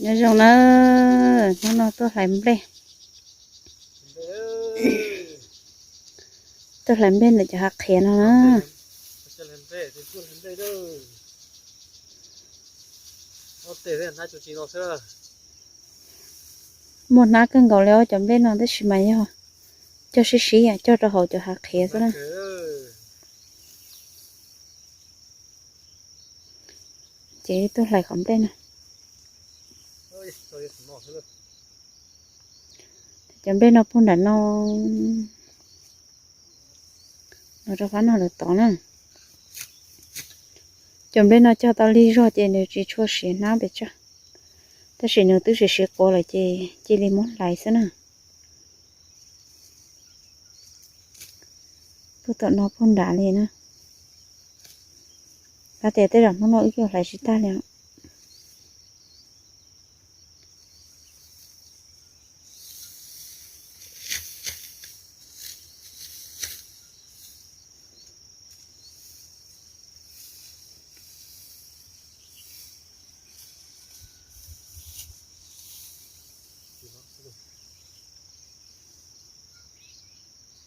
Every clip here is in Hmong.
Nyob zoo na, hnub no tuaj hlais nplej, tuaj hlais nplej ntawm cov hav qhiav no na. Muaj hnab kawg nkaus li os cov nplej no tab sis mas yog cog sib sib cog rau hauv cov hav qhiav xwb na. Ces tuaj hlais qhov nplej no. Cov nplej no puag nram no, no rau fab no lawv tod na. Cov nplej no cog tau lig zog ces nws tsis tshua siav hnab pes tsawg, tab sis nws twb siav siav quav lawm ces cia li muab hlais xwb na. Puag tom no puag nrad li na. Tab tias tej zaum hnub no wb yuav hlais tsis tag li.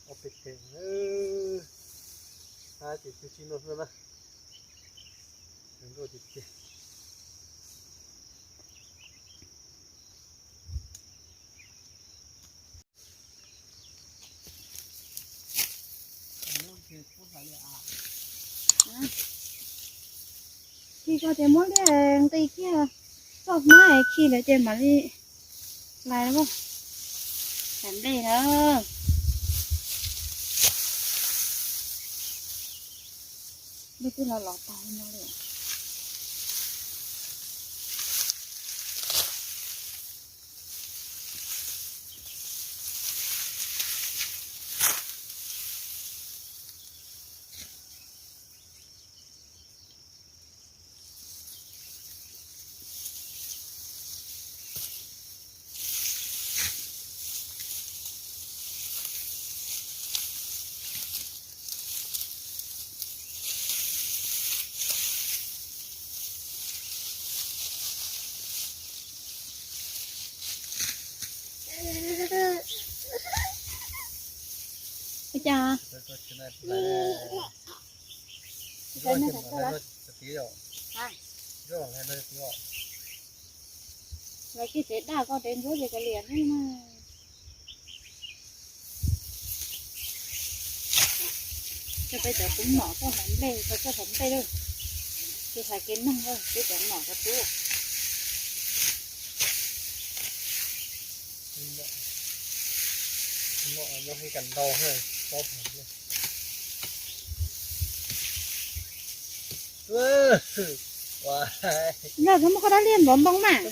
Ob peb teg, tab sis tsis tsis no xwb na. Nkauj tiag tiag. Khi ko ces muab liaj nqis kiag txoj hmab khi lawm ces mam li hlais. Hlais nplej na. Nplej twb los los tag no li. Ua cas? Lawv tsis tsev daj koj dev ntsuab ces kav liam ne. Coj peb cov tub nom tuaj hlais nplej, tau coj hlais nplej lawm. Tsis hlais kev neeg lawm, peb cov nom cov tub. Yog txhob muab koj dab liag npov ntoo mas.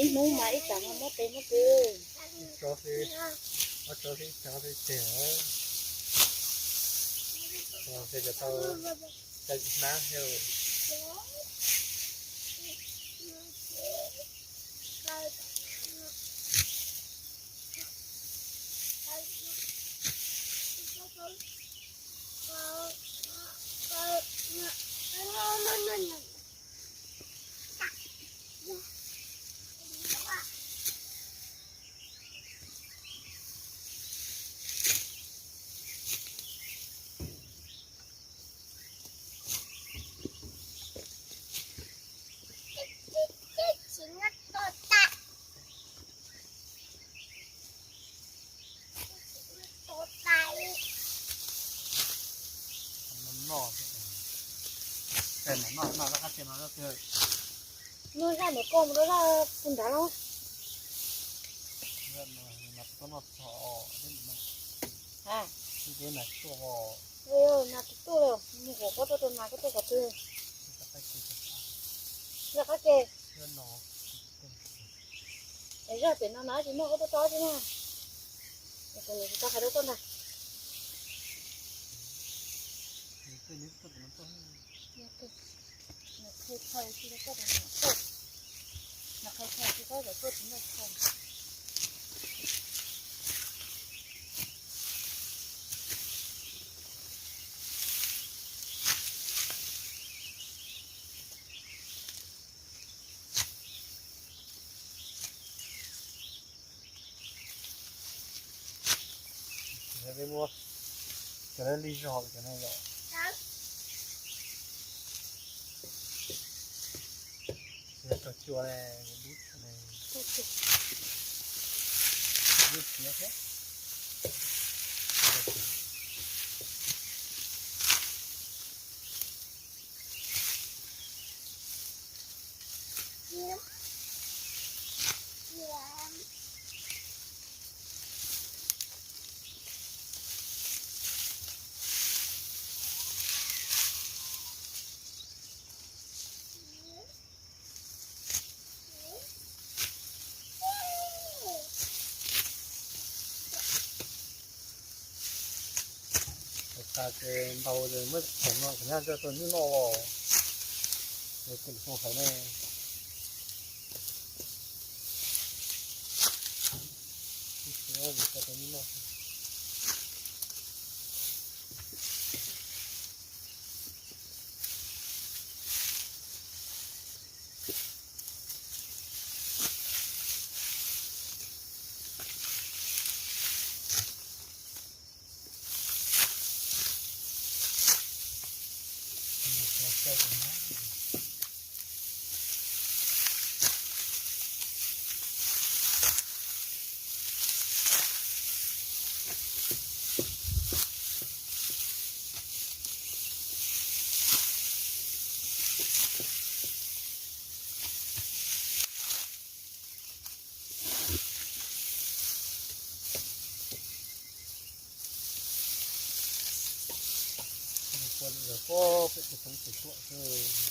Ib hnub mas ib tsam muab tes muab kws. Ob tsob xwb, ob tsob xwb, ib tsob xwb tseg. Ces tau cov hnab thiab. Noj zaj ntawm koj mus rau zaj puag nrad los. Noj txog, noj txog os. Nas tus tuaj los mus kom koj tuaj rau nas, koj tuaj qhov twg? Zaj qab ke. Es zaj pem no na tsis muaj, koj tuaj tso tsis muaj. Kuv tsis tau hais rau koj ntag. Peb muab cov li zog cov no yom. Yog tau cua ne, dub tshaj ne. Dub txiav thiab. Ua cas ces ntau ces muab khoom no khoom nyab coj tau nyuj noj os. Ces kuv hais ne. Ib txhia coj tau nyuj noj. Ua li los pob peb tus txoov tsis tuaj xwb.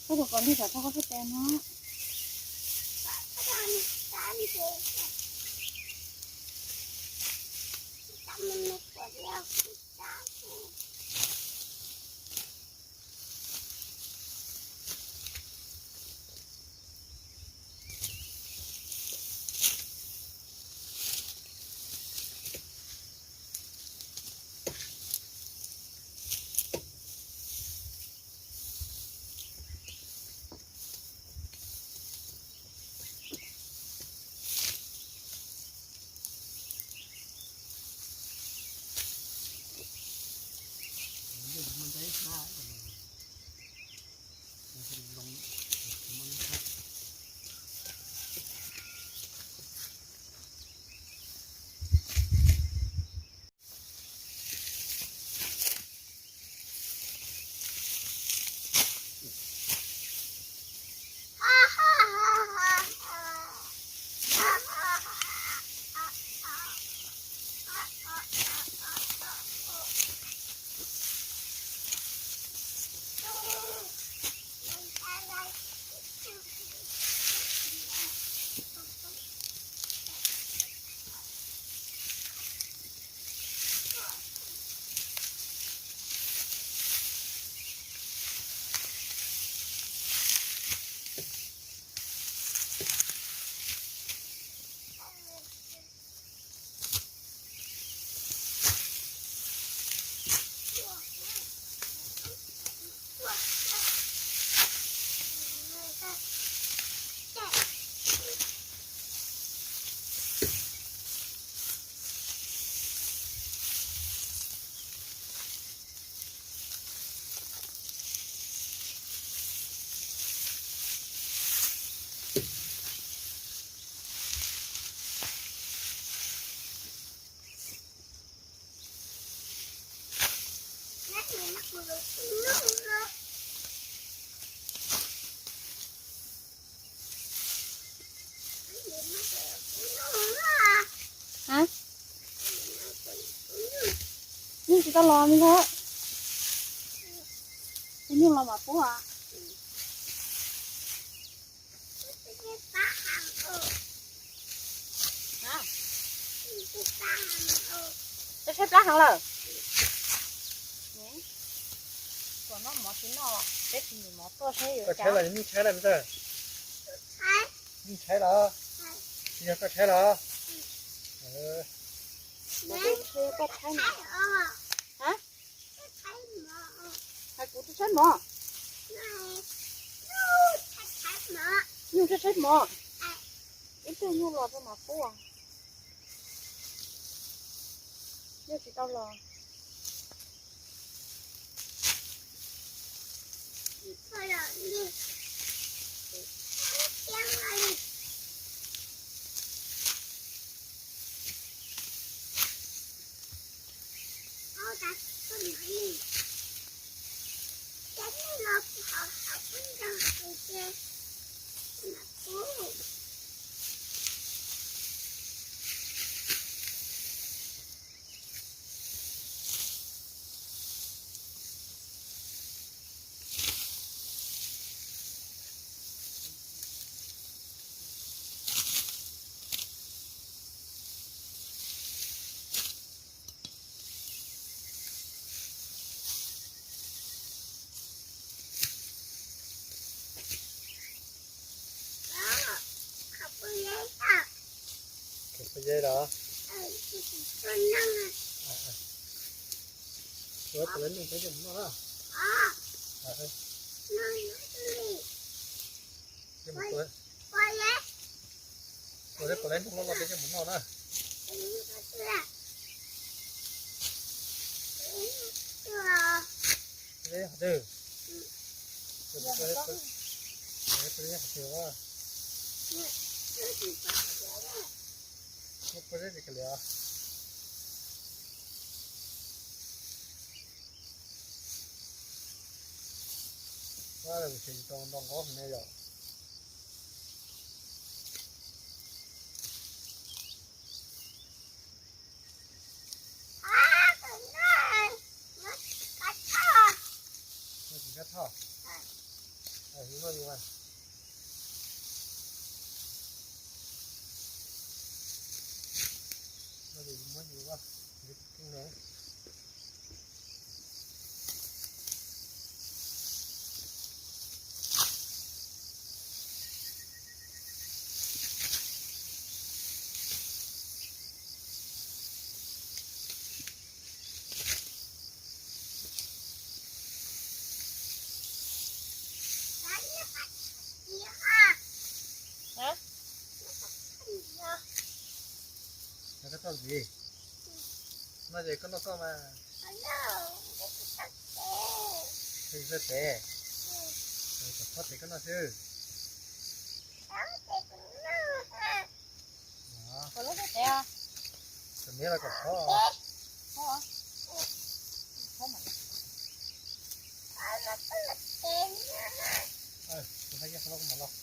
Koj tus kom lig kom tau koj pheej tes no. Coj los me ntxhais, tus nyuj los mam pub. Saib plab heev lawm. Tuaj noj mov tsis noj, peb tsis nyiam mov tuaj saib yuav cas. Koj tshaib los, nyuj tshaib los, nyuj tshaib los? Tsis yog koj tshaib los? Koj tshaib no. Hais kuv tshaib mov. Nyuj tshaib tshaib mov. Ib tug nyuj los rau mam pub. Nyuj tsis tau los. Khaws pob zeb los? Ua puas lawv neej peb coj mus noj na. Ua lawv puas lawv neej los los peb coj mus noj na. Leb qhov twg? Leb qhov twg? Leb puas leb li ka liam. Ua, tseem tsis tau nto nqov ne yom. Noj tsis kab thoj. Noj yus mas. Noj yus muab yus vaj, yus keej no. Koj txhob ntxiv. No ces koj noj koj mas. Txhob tes. Txhob tes koj noj xwb. Kom lub tes os. Kom niam los kom txhob. Tus hais yog qhov los kuv mam los.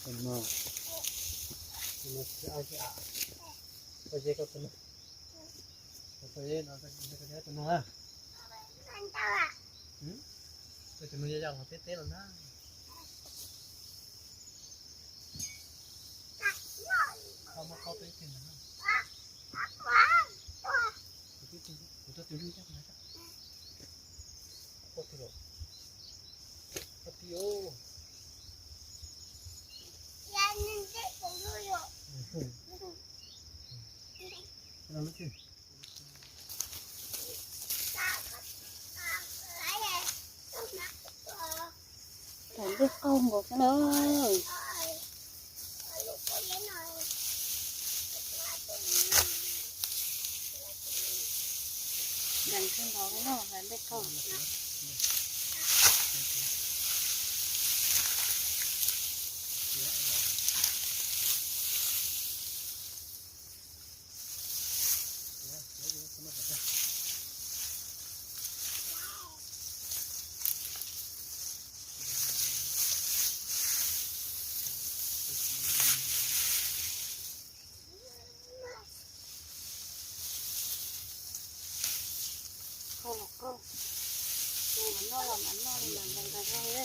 Tus nug, tus nug yaj yaj los peb teb los na. Koj muab koj peb teg ntawd na. Kuv tuaj tus nug yaj ntawd. Koj tus los. Koj tus os. Tau dej qaug nkaus xwb na. Nkees kawg nkaus li no, dej qaug. Qaug los qaug, noj los mas noj li mas nqes nqes zog li.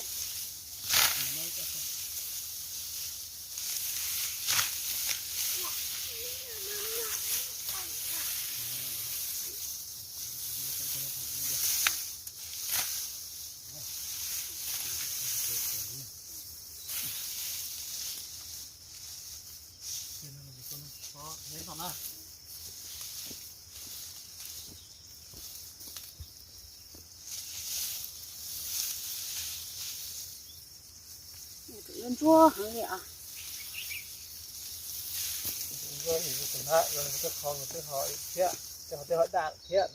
Ntsuab heev li os. Ntsuab tus na, tus qhov twb ho thiab, tej qhov twb ho daj thiab.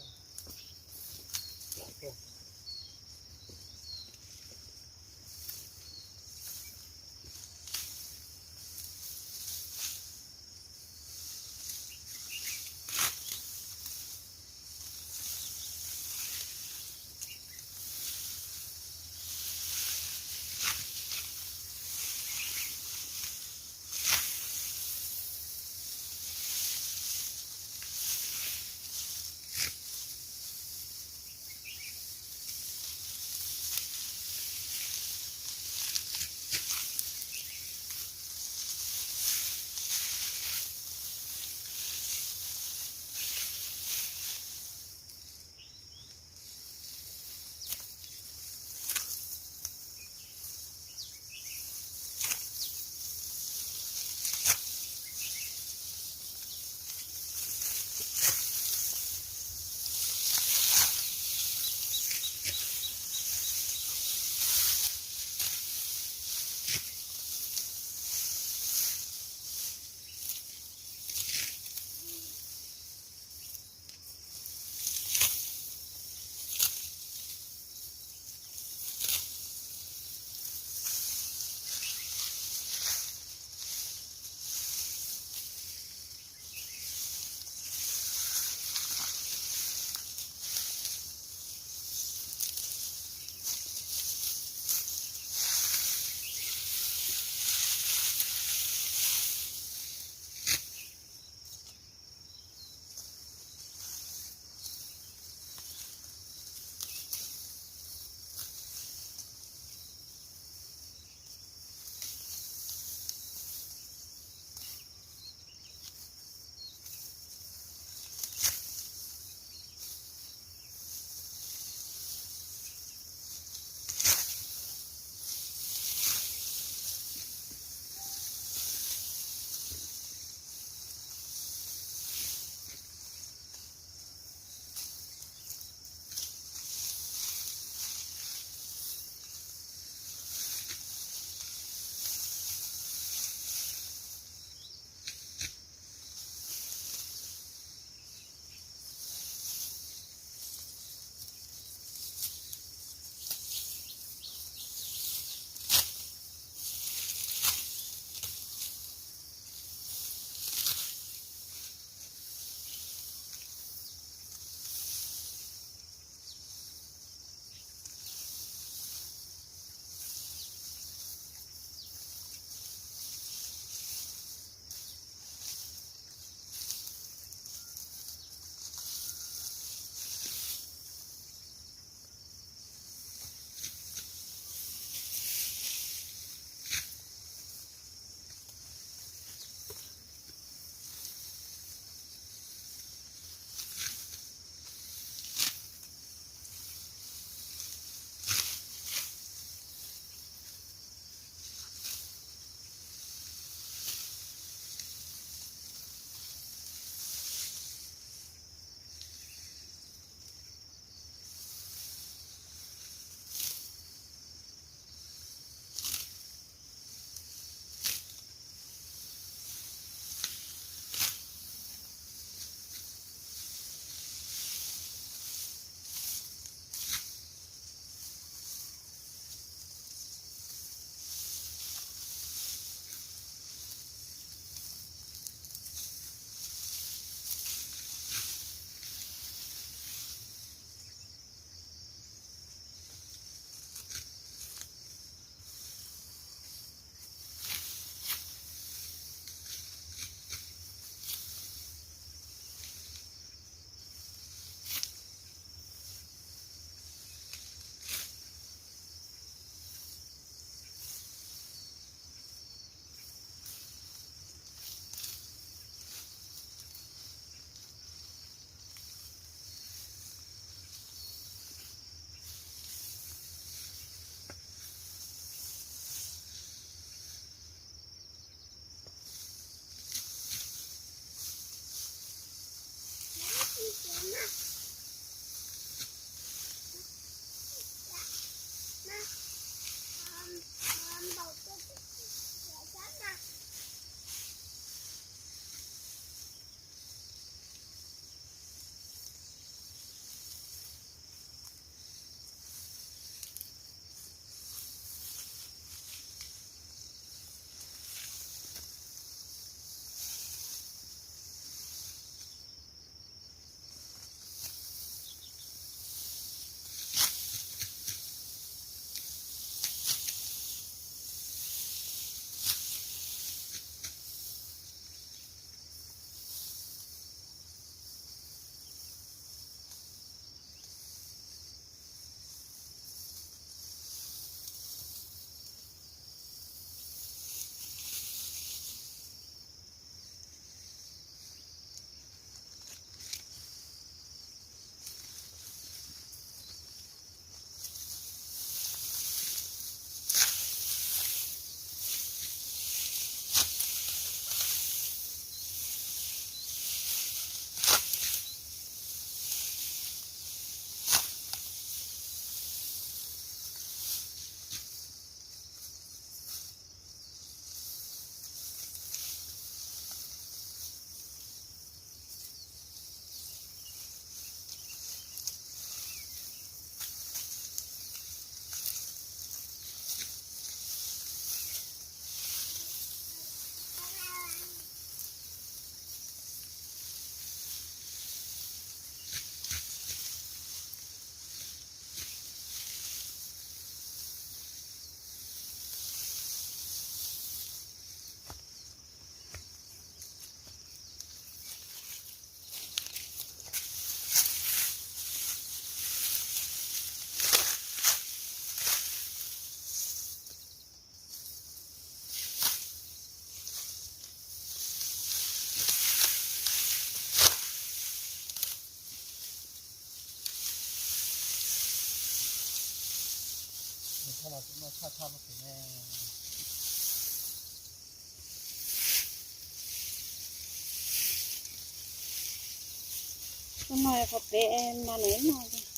Tus no qhov pem mas nws no.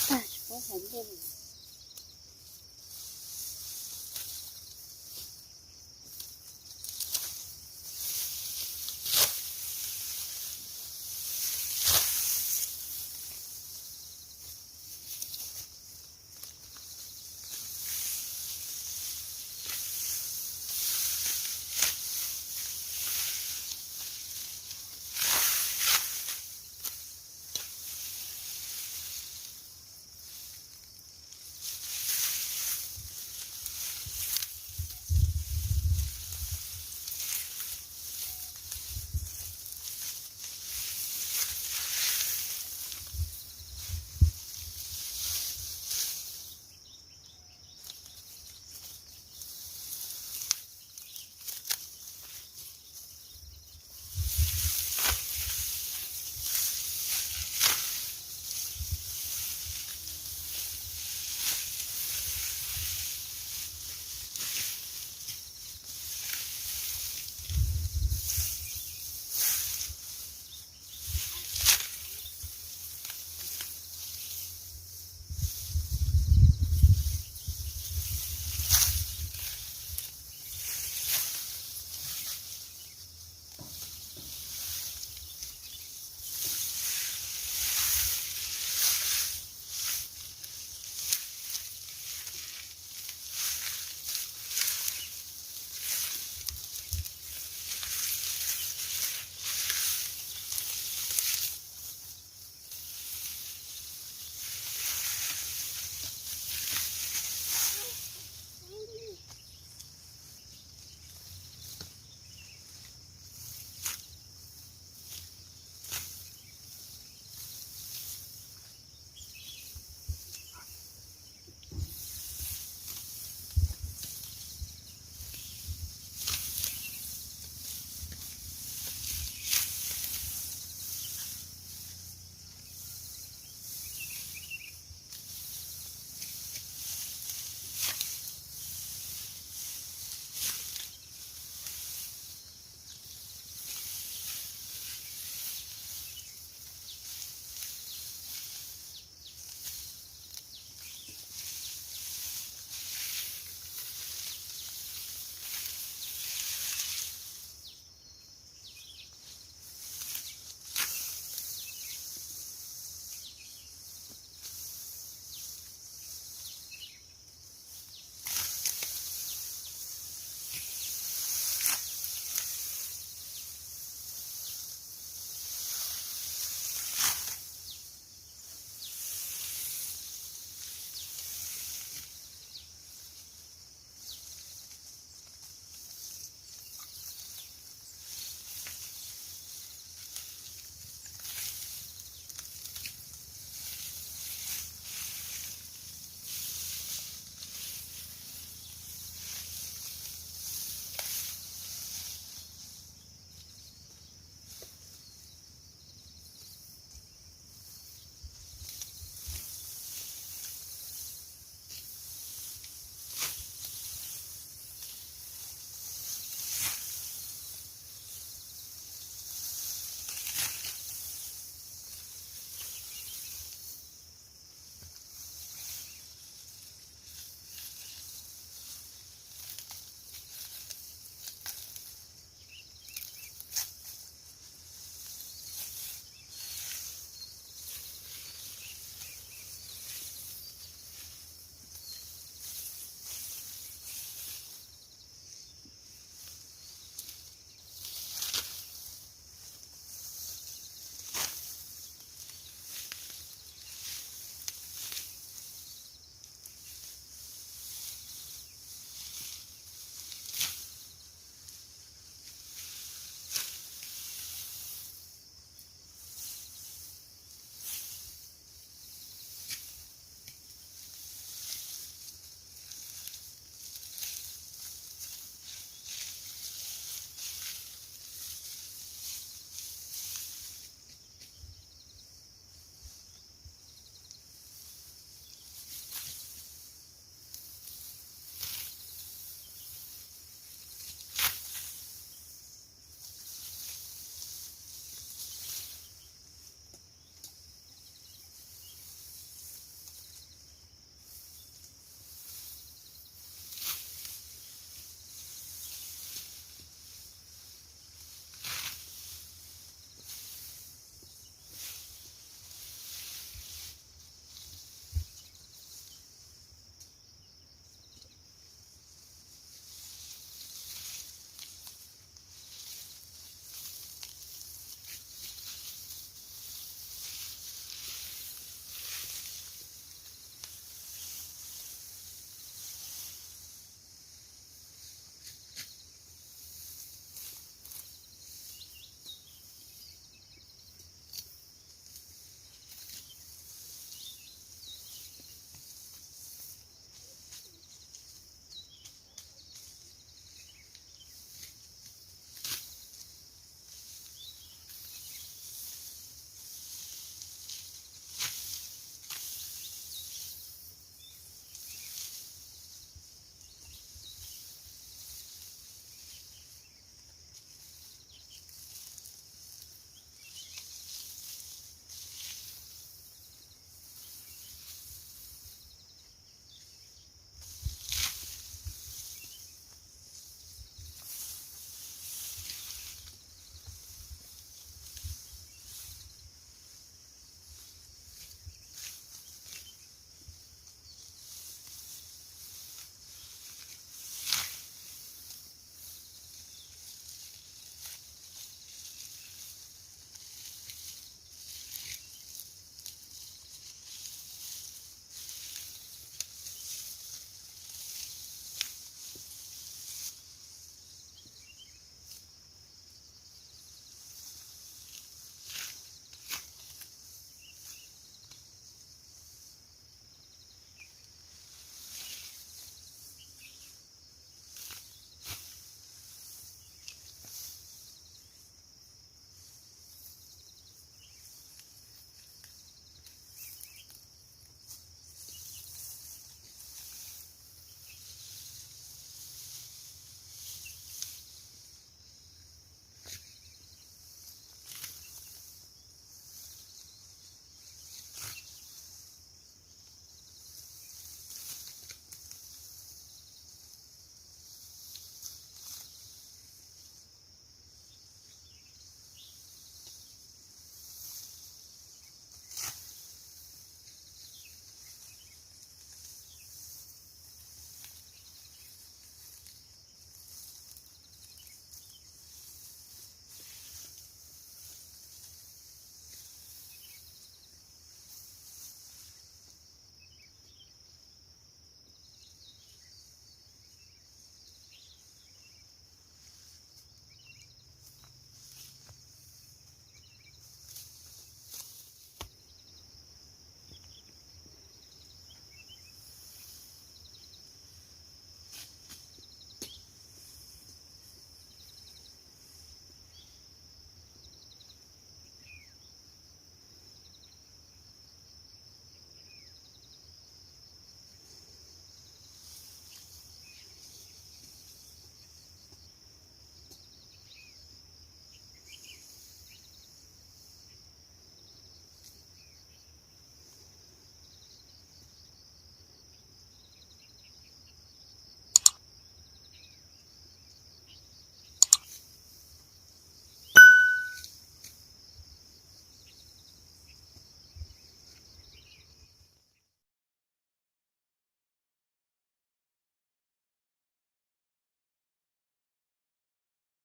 Tag tsis paub hais li.